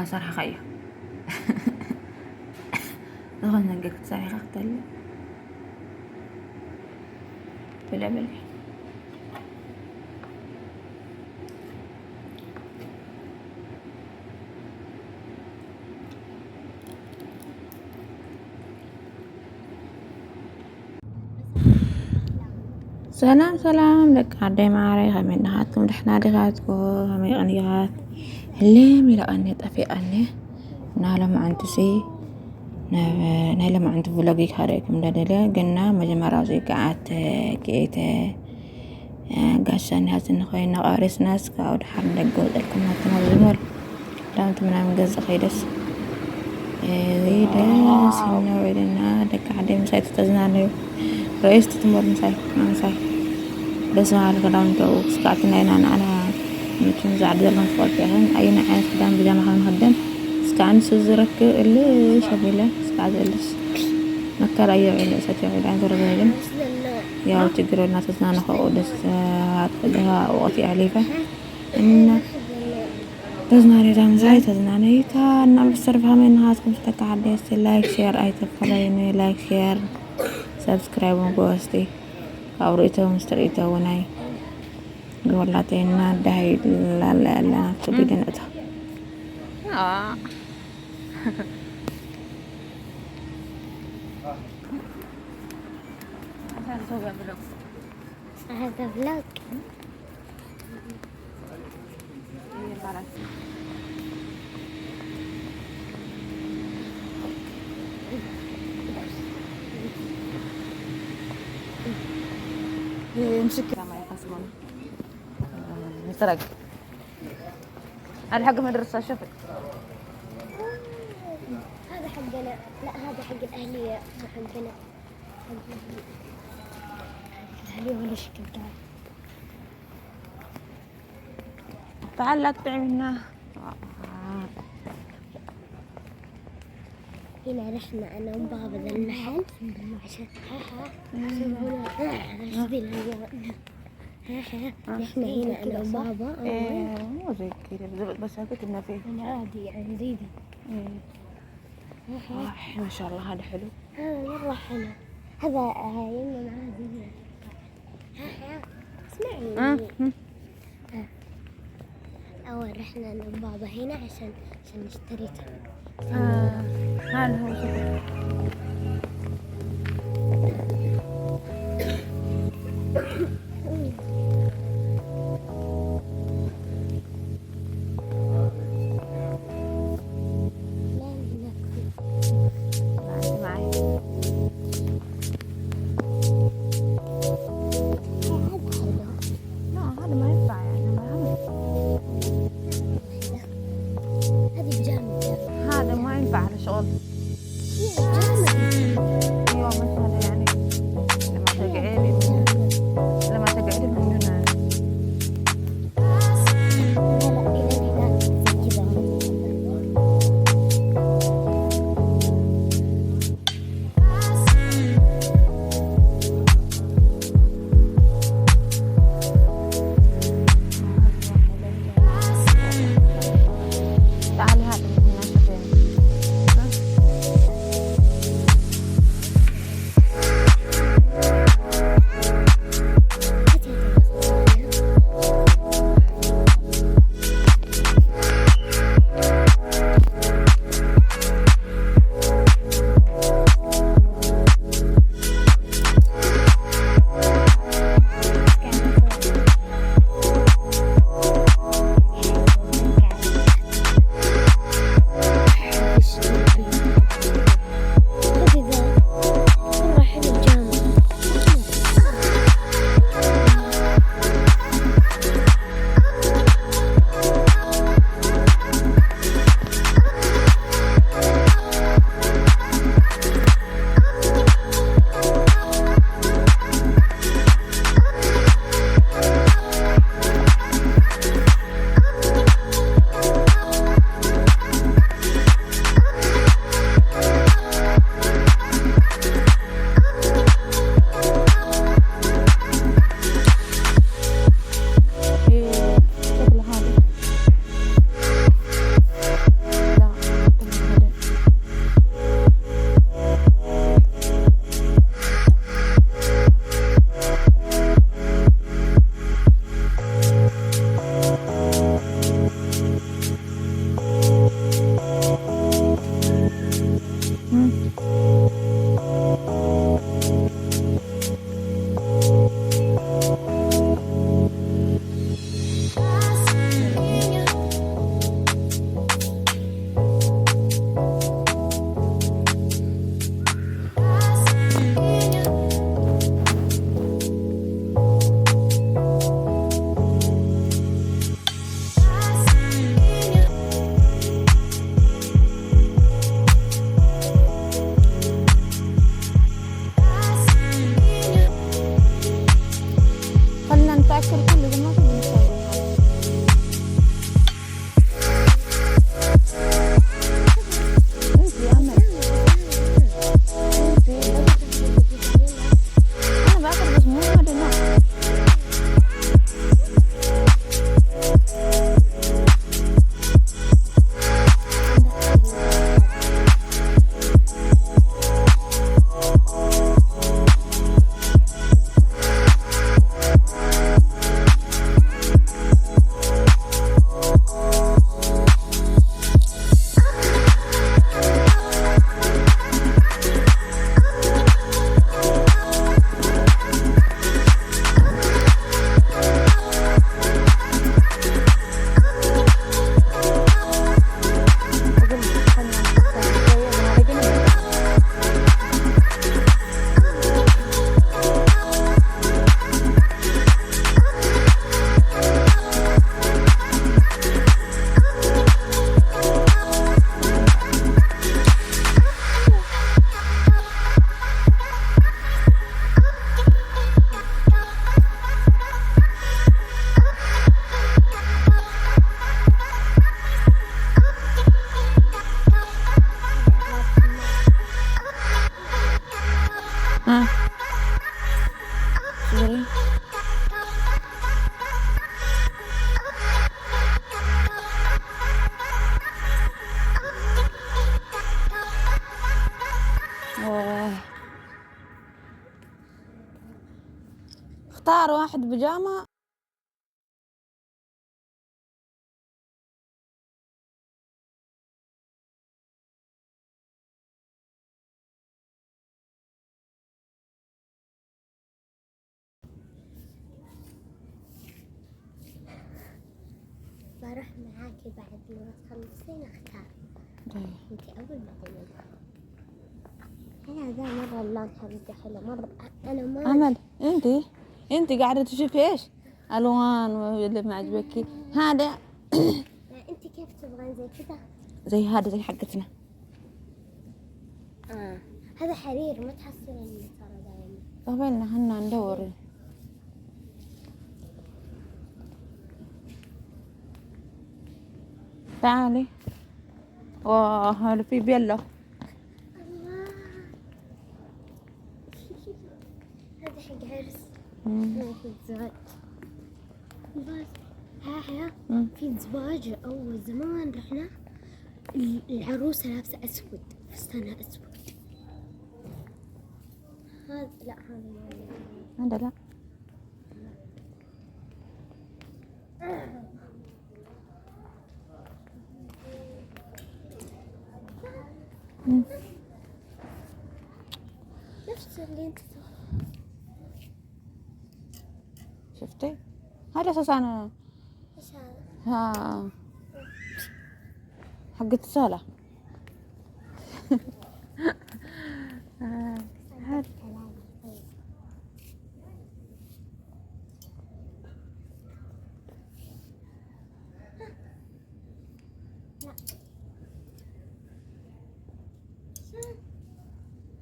والله صراحة خيو ዝኾነ ነገር ክትሰርሒ ኢኻ ክትደሊ ብልዕ ብልዕ። ሰላም ሰላም ደቂ ዓደይ መዓረይ ከመይ ኣለኻትኩም? ደሕና ዲኻትኩም? ከመይ ቀኒኻት? ህልም ኢለ ቀንየ ጠፊአ ቀንየ እና ሎማዓንቲ ሲ ናይ ሎማዓንቲ vlog ከርእየኩም እንዳደልየ ግና መጀመርያ እዚ ገዓት ጌተ ጋሻ ኒሃዝኒ ኮይና ቀሪስናስ ካብኡ ድሓር ንደገ ወፀልኩም ናብቲ ናብ ዝመል ክዳውንቲ ምናምን ገዝእ ከይደስ እዚ ደስ ኢልና ውዒልና። ደቂ ዓደይ ምሳይ ተተዝናነዩ ርእስቲ ትመር ምሳይ ምሳይ ደስ በሃሊ ክዳውንቲ ኣብኡ ክስካዕቲ ናይና ንዓና መቸም እዛ ዓዲ ዘለኹም ትፈልጡ ኢኹም ኣየናይ ዓይነት ክዳን ብጃማ ከም ንኽደን እስካዕ ንሱ ዝረክብ እልሽ ኣቢለ እስካዕ ዝእልሽ መከራ እየ ውዒለ እሰት ውዒለ ኣይንተረዘ ግን ያው ችግር እናተዝናነኹ ደስ ወቅቲ ኣሕሊፈ እና ተዝናነይታ ምሳይ ተዝናነይታ እና ብዝተረፈ ከመይ ንኻትኩም ደቂ ዓደይ እስቲ like share ኣይተፈለዩኒ like share subscribe ምግባር እስቲ ካብ ርእቶ ምስ ትርእቶ እውናይ ግበርላተይና ዳሃይ ላላ ኣለና ኣብቲ ቪድዮ ንእቶ። هذا vlog. امسك نسرق هذا حق مدرسة شوفي. هذا حقنا، لا هذا حق الأهلية مو حقنا. حق الأهلية، الأهلية ولا شكل. تعال تعال لا تطيعي منا. هنا رحنا أنا وبابا ذا المحل عشان رحنا هنا أنا وبابا أول. ايه مو زي كذا بالضبط بس قلت انه فيه يعني عادي يعني زي ذا. إيه. ما شاء الله هذا حلو. هذا مرة حلو هذا، يما معاه زي ذا. اسمعي، أول رحنا أنا وبابا هنا عشان نشتري تمر. هذا هو شوفي. لا هناك انت معي. هذا حلو. لا هذا ما ينفع يعني ما هذا. هذه بيجامة. هذا ما ينفع لشغل. بيجامة. نختار واحد بيجامة. بروح معاكي بعد ما تخلصين اختار. طيب. انت اول بعدين انا. هذا مرة اللون حقه حلو مرة. انا ما أمل، انت قاعدة تشوفي ايش؟ ألوان واللي ما عجبك هذا. انت كيف تبغين زي كذا؟ زي هذا، زي حقتنا. هذا حرير ما تحصلين ترى دايما. طبعا احنا ندور. تعالي. واه هذا في بيلا. الله هذا حق عرس. في زواج. بس ها في زواج أول زمان رحنا، العروسة لابسة أسود، فستانها أسود. هذا لا، هذا ما هذا لا. نفس اللي انت شفتي؟ هذا اساس انا. ايش هذا؟ ها حقت الصالة. هذا طيب. لا شو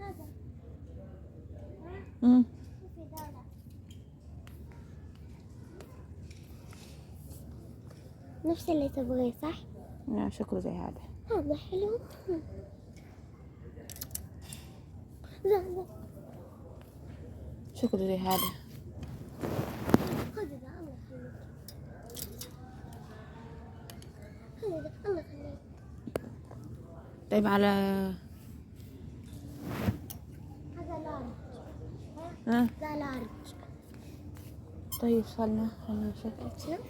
هذا؟ شوفي ذولا نفس اللي تبغيه صح؟ نعم شكله زي هذا. هذا حلو. لا لا شكله زي هذا. خذ ذا الله يخليك. خذ ذا الله يخليك. طيب على هذا large. ها؟ ذا large. طيب خلنا نشوف. شوف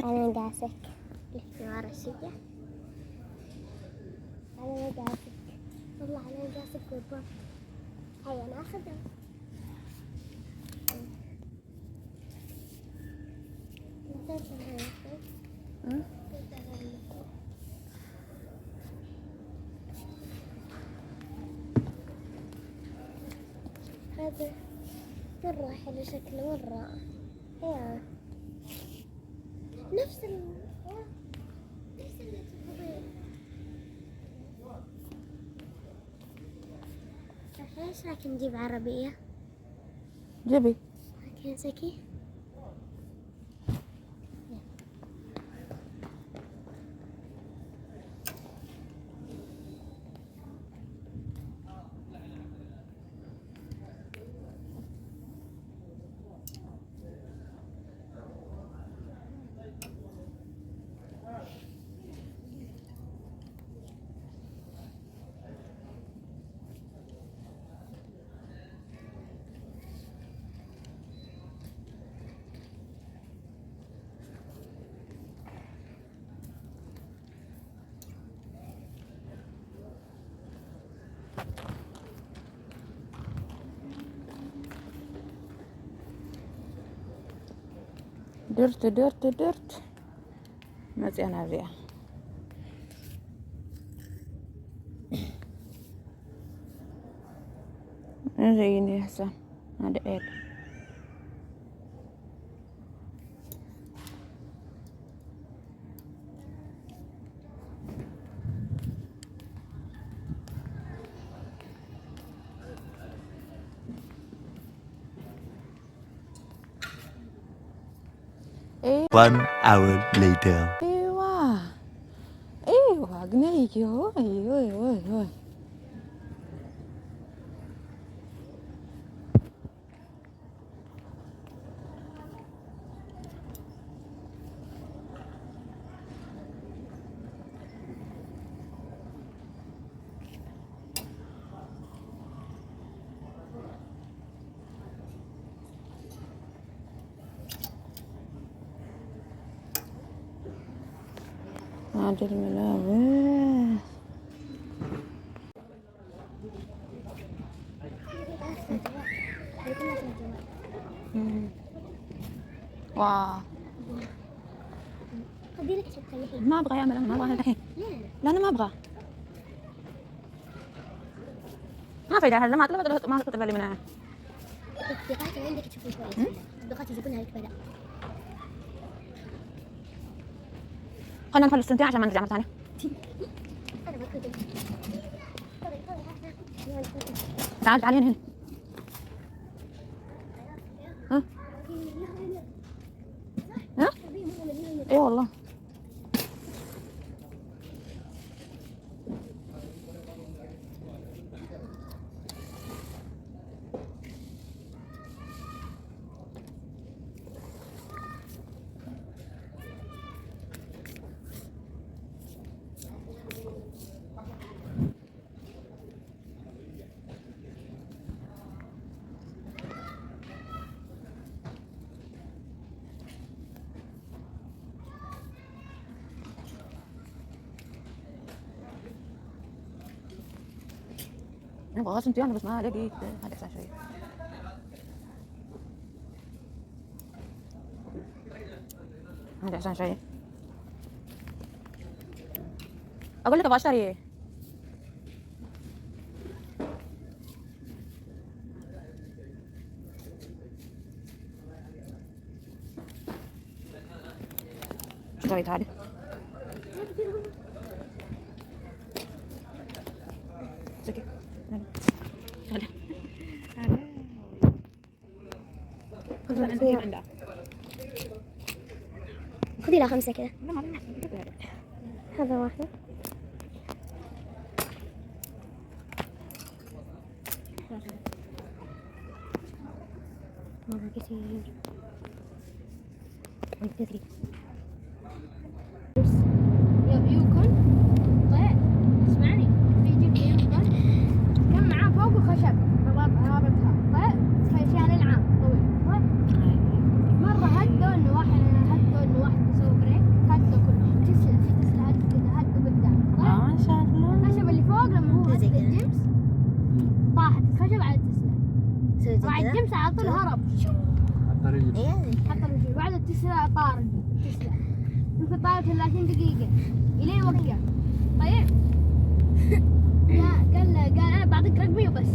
على مقاسك. لفي ورا شوية. على مقاسك والله، على مقاسك بالضبط. هيا ناخذه. هذا مرة حلو شكله مرة. يا نفس نفس اللي تبغيه. ايش رايك نجيب عربية؟ جيبي. كنسكي. درت درت درت መፅአን ኣብዚኣ። እዚ እዩ ሕሳን ሓደ L። 1 hour later. ايوه ايوه قنيكي. وي وي وي وي هذه الملابس. واو. خذي لك عشان تريحين. ما ابغى يا امل، انا ما ابغى الحين. ليه؟ لا انا ما ابغى. ما فايدة هذا، ما اخذت بالي منها. التطبيقات اللي عندك تشوفين كويس. التطبيقات يجيبونها لك بلا. خلينا نخلص السنتين عشان ما نرجع مرة ثانية. انا ما كنت. تعال تعالي هنا. ها؟ ها؟ اي والله. نبغى سنتين بس ما لقيت. هذا احسن شوي. هذا احسن شوي. اقول لك ابغى اشتري. اشتريت هذه. امسكي. هلا. هلا. خذي لها 5 كذا. هذا واحدة. مرة كثير. 1 2 3. يوكل. طيب اسمعني، في جيب يوكل كان معاه فوق خشب رابطها. طيب شال العام طويل. طيب مرة هدوا انه واحد، هدوا انه واحد يسوي بريك، هدوا كلهم. تسلا في تسلا هد كذا، هدوا قدام. طيب ما شاء الله. الخشب اللي فوق لما هو زي هد كذا. الجمس طاحت الخشب على التسلا. راح الجمس على طول هرب. حط رجله. بعد التسلا طار التسلا يمكن طارت 30 دقيقة إلين وقع. طيب قال أنا بعطيك رقمي وبس.